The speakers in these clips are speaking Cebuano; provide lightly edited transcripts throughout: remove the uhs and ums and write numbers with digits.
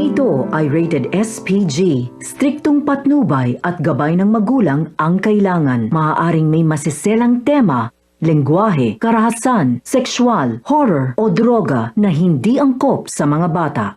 Programang ito ay rated SPG. Striktong patnubay at gabay ng magulang ang kailangan. Maaaring may masiselang tema, lengguwahe, karahasan, sexual, horror o droga na hindi angkop sa mga bata.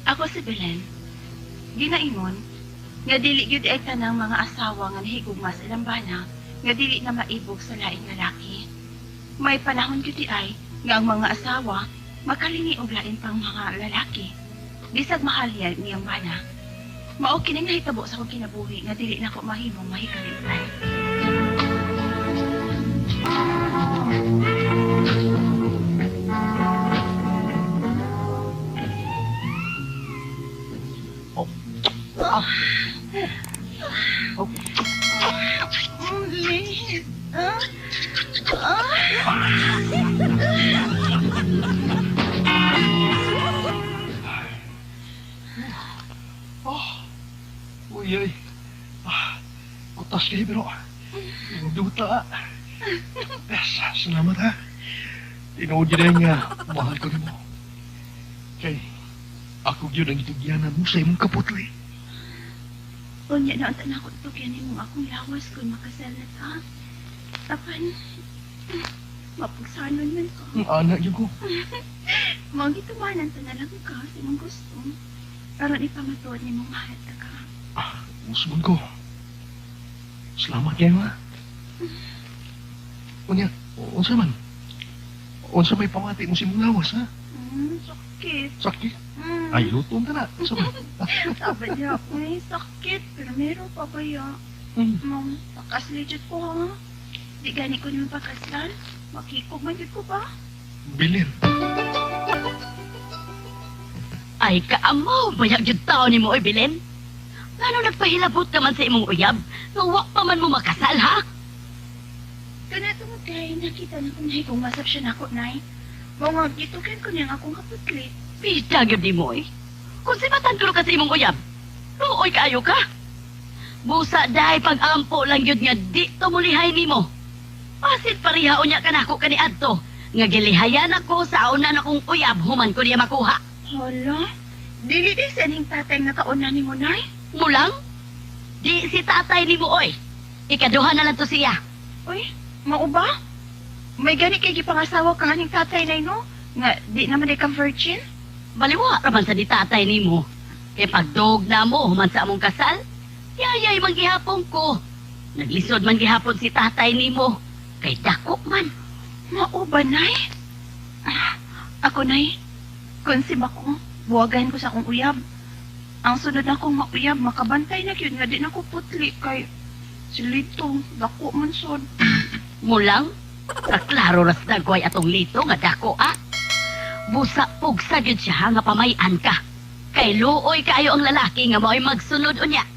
Ako si Belen. Ginaingon, nga dili gyud ay tanang mga asawa nga nahigugma sa ilang bana, nga dili na maibog sa laing lalaki. May panahon gyud di ay nga ang mga asawa makalingi og lain pang mga lalaki. Bisag mahal niya niyang bana. Mao kining nahitabo sa akong kinabuhi nga dili nako mahimong mahikalimtan. Uy, ay. Ah, kutas kayo, pero duta. Yes, salamat ha. Tinuod yun nga, mahal ko nimo. Kay, ako yun ang itugyanan mo sa imong kaputli. Unya na unta nako tugyan nimo akong lawas kung makasal na ta. Apan mapugsanon man ko. Ang anak yun ko. Mao gitumanan ta na lang ka sa imong gusto. Aron ipamatuod nimo mahal ta ka. Usbon ko. Salamat kayo ha. Unya, unsa man? Unsa may pamati mo sa imong lawas ha? Sakit. Sakit? Mm. Ay, luto na na. Unsa man? Sabi niya, may sakit, pero meron pa ba ya? Mong, pakas legit ko ha. Di gani ko naman pakaslan. Makikog man yun ko ba? Bilin. Ay, kaamaw, bayag yung tao ni mo, oy, Belen. Ngano nagpahilabot ka man sa imong uyab? Nga wa pa man mo makasal, ha? Kana tungod kay nakita na kong nahigong masap siya nako, Nay. Mao nga, gitukan ko niya ang akong kaputli. Bida gyud ni mo, oy. Kung sibatan ko ka sa imong uyab, luoy kaayo ka. Busa dahi pag-ampo lang yun nga di tumulihay nimo. Pasit pariha unya ka nako kaniadto. Nga gilihayan ako sa una na kong uyab human ko niya makuha. Hala, dili di sa ning tatay nga kauna ni mo, Nay. Mulang? Di si tatay nimo, oy. Ikaduha na lang to siya. Uy, mao ba? May gani kay gipangasawa kang aning tatay, Nay, no? Nga, di naman di ka virgin? Baliwa raman sa di tatay nimo. Kay pagdog na mo human sa among kasal, yayay man gihapon ko. Naglisod man gihapon si tatay nimo. Kay dako man. Mao ba, Nay? Ah, ako, Nay, conceive ako. Buwagan ko sa akong uyab. Ang sunod na akong mauyab, makabantay na yun nga di na ko putli kay si Lito, dako man sod. Mulang, kaklaro ras nagway atong lito nga dako ah. Busa pugsa gyud siya nga pamayan ka. Kay luoy kaayo ang lalaki nga mao'y magsunod unya.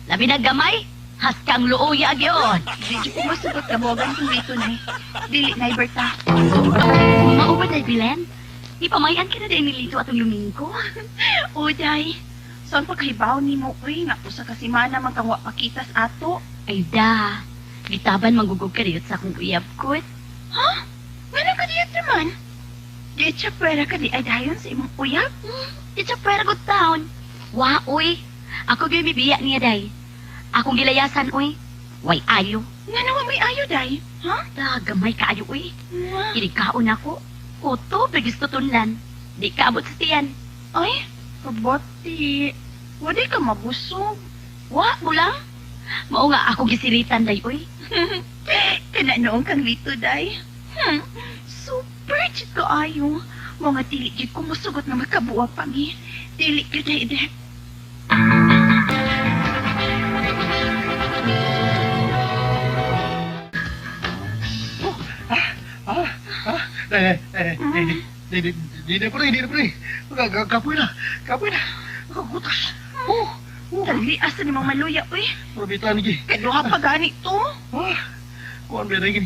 Labi na gamay, haskang luoya gyud. Di ko masugot ka buwagan kong Lito, Nay. Dili, Nay, Berta. Mao ba day Belen? Ipamayan ka na day ni Lito atong Domingo. O, Day. Saan pagkahibaw ni mo, uy, nga usa ka semana man kang wa pakitas ato. Ay da, gitaban manggugog ka diyot sa akong uyab ko. Ngano ka diyot naman? Di siya pwera ka di ay dayon sa imong uyab? Di siya pwera good town. Wa, uy. Ako gyud mibiya niya day. Akong gilayasan, uy. Way ayo. Ngano wa may ayo, Day? Ha? Da, gamay kaayo, uy. Nga. Kinikaon ako. Kuto, bigis tutunlan. Di kaabot sa tiyan. Ay, kabati. Wadi ka mabusog. Wa, mo lang. Mao nga ako gisiritan day, uy. Kana noong kang lito, Day. Super jud ko ayo. Mga dili jud ko musugot nga makabuwa pa mi. Dili jud ay de. Eh, eh, eh, di, di, di, di na pre, di na pre. Kapoy na, kapoy na. Kutas. Oh, Dali, asa ni mong maluya, uy. Probita ni. Kay duha pa gani to. Ah, kuan ba rin?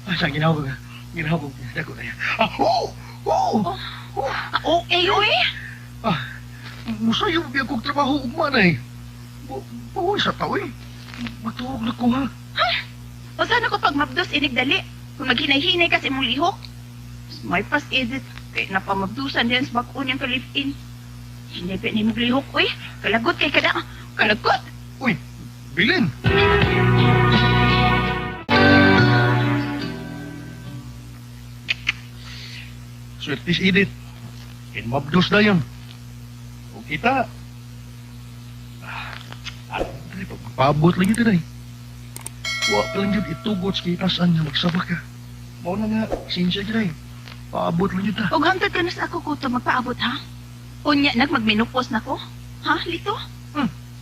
Ah, sa ginawa ko. Ginawa ko. Dako na yan. Ah, oh! Oh! Oh. Ah, okay, uy. Ah, musayo biya kong trabaho ugma na eh. Bawoy sa tao eh. Matuog na ko ha. O sana ko pag mabdos inig dali. Kung maghinay-hinay ka sa imong lihok. May pas edit. Kay napamabdusan din sa bag-o niyang kalifin. Hinay pa ni mong lihok, uy. Kalagot kay kada. Kalagot! Uy, Bilin! Swerte si Edith. Inmabdos na yun. O kita. Ah, ay, pagpabot lang yun eh. Wa pa lang yun itugot sa kitasan nga magsaba ka. Mao na nga, sinsya yun eh. Paabot lang yun ta. Og hangtod ka na sa ako kuto magpaabot, ha? Unya nagmagminupos na ko. Ha, Lito?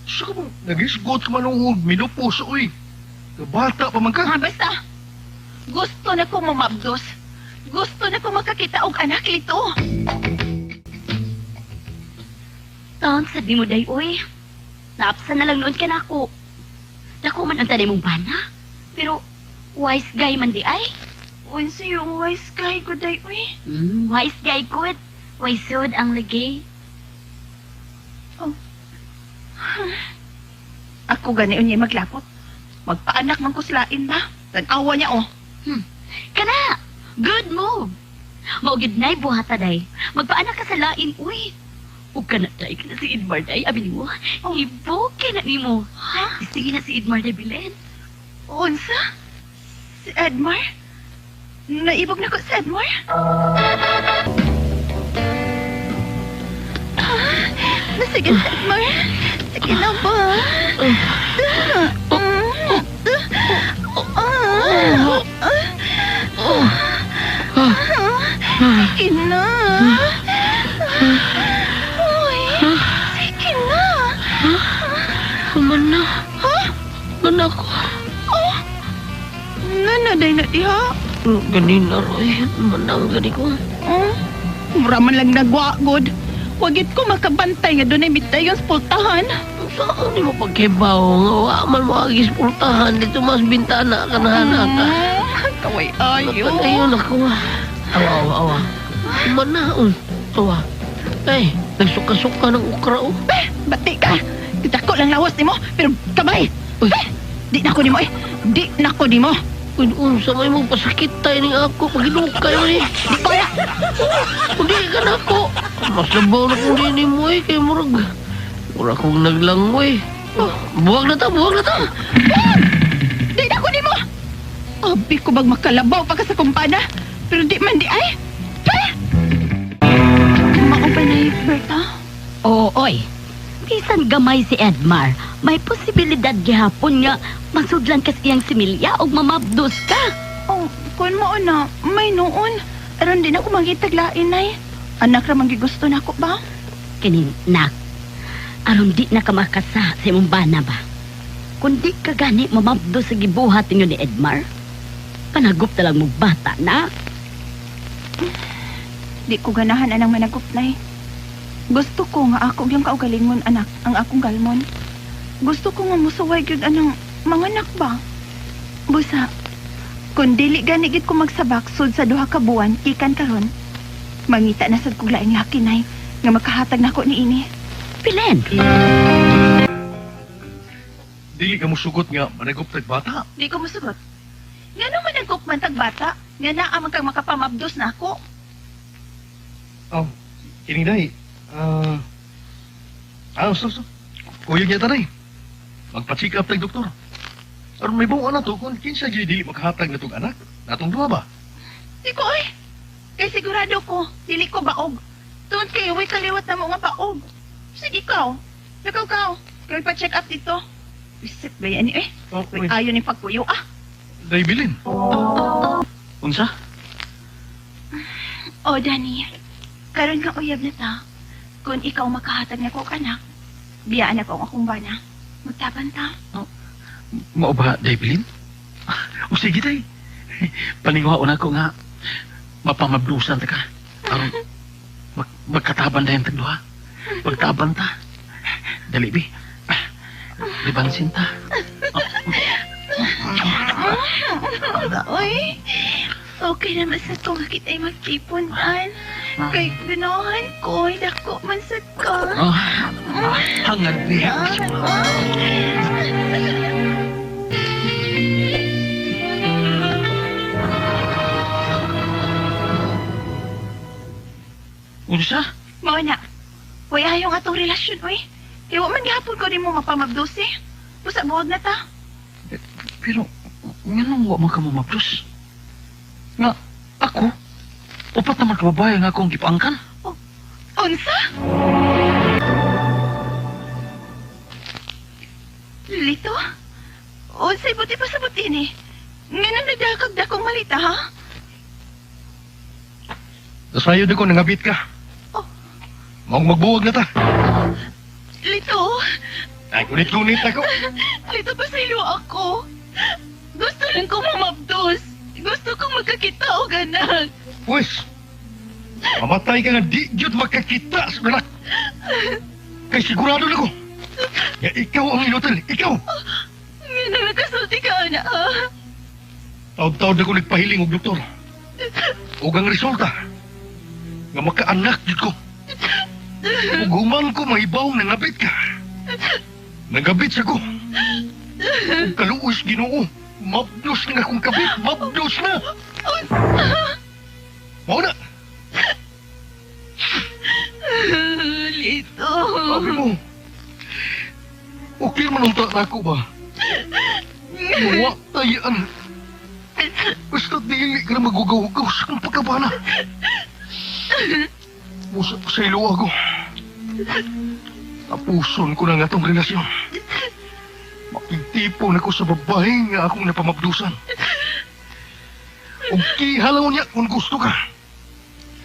Sa ka mo, nagisgot ka man og minupos, uy. Kabata pa man ka. Ha, basta. Gusto na ko mamabdos. Gusto na ko makakita og anak, Lito. Taon sa di mo day, uy. Naapsa na lang noon ka na ako. Dako man ang tanay mong bana. Pero, wise guy man di ay. Unsa yung wise guy ko day, uy? Wise guy good. Wise sud ang lagay. Ako gani unya maglapot. Magpaanak man ko silain ba? Tan-awa niya, oh. Kana! Good move! Maugid na'y buhata day. Magpaanak ka sa lain, uy. Ug kana day ka na si Edmar day, abi nimo. Oh. Ibog kay na nimo. Ha? Sige na si Edmar day, Belen. Unsa? Si Edmar? Naibog na ko si Edmar? Ah, Sige si Edmar. Sige na ba? Sige na. Uy, sige na. Mana, Ha? mana ko. Oh, nanaday na diha. Ganina, Roy. Manang gani ko. Oh, mura man lang nagwagod. Wagit ko makabantay nga dunay mitayon sa pultahan. Saan ni mo pagkibaw nga wa man mo agis pultahan dito mas bintana ka na hanata. Kaway ayo. Napatayon ako. Awa, awa, awa. Mana, oh. Awa. Ay, nagsuka-suka ng ukra, oh. Eh, bati ka. Dako lang lawas nimo, pero kamay. Uy. Eh, di na ko nimo eh. Di na ko nimo. Uy, unsa may mong pasakit tayo ning ako. Pagilukay mo eh. Di ko ya. Hindi ka na ako. Mas labaw na kung di mo eh. Kay murag. Murag kong naglangoy. Buwag na ta, buwag na ta. Di na ko nimo. Abi ko bag makalabaw pa ka sa kumpana. Pero di man di ay. Eh! Mao ba na Berta? Oo, oy. Bisan gamay si Edmar, may posibilidad gihapon nga masudlan kas iyang similya og mamabdos ka. Oh, kun mo na, may noon. Aron di na ko mangitaglain ay. Anak ra man gigusto nako ba? Kining nak, aron di na ka makasa sa imong bana ba? Kung di ka gani mamabdos sa gibuhat ninyo ni Edmar, panagup na lang mo bata na. Di ko ganahan anang managup nay. Gusto ko nga ako yung kaugalingon anak ang akong galmon. Gusto ko nga musuway gyud anang mga anak ba. Busa, kung dili gani gid ko magsabak sud sa duha ka buwan gikan karon. Mangita na sad kog laing laki nay nga makahatag nako niini. Pilen, Dili ka musugot nga managop tag bata. Di ko musugot. Ngano man ang man tag bata? Nga naa man kang makapamabdos nako. Oh, kining day. Ah, stop, stop. Kuyog niya tanay. Magpa-check up tag doktor. Aron may buo na to kung kinsa gyud dili makahatag na tong anak. Natong duha ba? Di ko ay. Kay sigurado ko, dili ko baog. Tungod kay uwi kaliwat na mo nga baog. Sige ikaw. Ikaw kaw. Kay pa check up dito. Isip ba yan eh? Oh, Uy, ayo ni pagkuyo ah. Day bilin. Unsa? Oh, Danny. Karon nga uyab na ta. Kung ikaw makahatag na ko anak, biyaan ako ang akong bana. Magtaban ta. Mao ba, Daylin? O sige, day. Paninguhaon ako nga mapamablusan ta ka. Aron magkataban na yung tagduha. Magtaban ta. Dali, bi. Libansin ta. Oy, okay naman sa ko nga kita'y magtipon, an. Kay ganahan ko, dako man sad ka. Ah, hangad niya. Unsa? Mao na. Way ayong atong relasyon, oy. Kay wa man gihapon ko nimo mapamabdos eh. Busa buwag na ta. Pero, nganong wa man ka mamabdos? Nga, ako? Upat naman ka babae nga akong gipaangkan. Unsa? Lito? Unsay buti pa sa buti ni? Nganong nagdakag dakong malita, ha? Nasayod ako, nangabit ka. Oh. Maong magbuwag na ta. Lito? Ay, kunit-kunit ako. Lito, pasaylo ako. Gusto lang ko mamabdos. Gusto kong magkakita og anak. Pwes, mamatay ka nga di jud makakita sa anak. Kay sigurado na ko. Nga ikaw ang inutil, ikaw. Nga nakasulti ka, anak, ha? Taod-taod ako nagpahiling og doktor. Ug ang resulta, nga makaanak jud ko. Ug human ko mahibaw na nabit ka. Nagabit sa ko. Ug kaluoy sa Ginoo, mabdos na akong kabit, mabdos na. Mao na. Lito. Sabi mo, okay man unta na ako ba? Wa tayan. Basta dili ka na magugaw-gaw sa kong pagkabana. Musa pa sa ilo ako. Tapuson ko na nga tong relasyon. Makigtipon ako sa babae nga akong napamabdusan. Ug kihalaw niya kung gusto ka.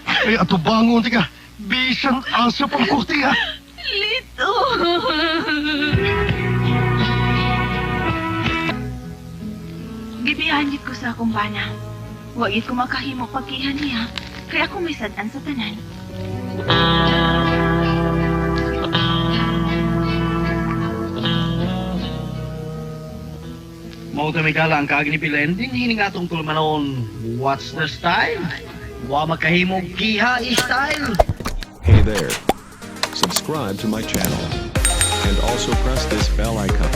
Kaya atubangon ka, bisan asa pang kurti ha. Lito. Gibihan gid ko sa akong bana. Wa gid ko makahimo pagkihan niya, kaya ako may sad-an sa tanan. Mao ta may gala ang kaagi ni Belen, din hining atong tulumanon. What's the style? Wa makahimog kiha style. Hey there. Subscribe to my channel. And also press this bell icon.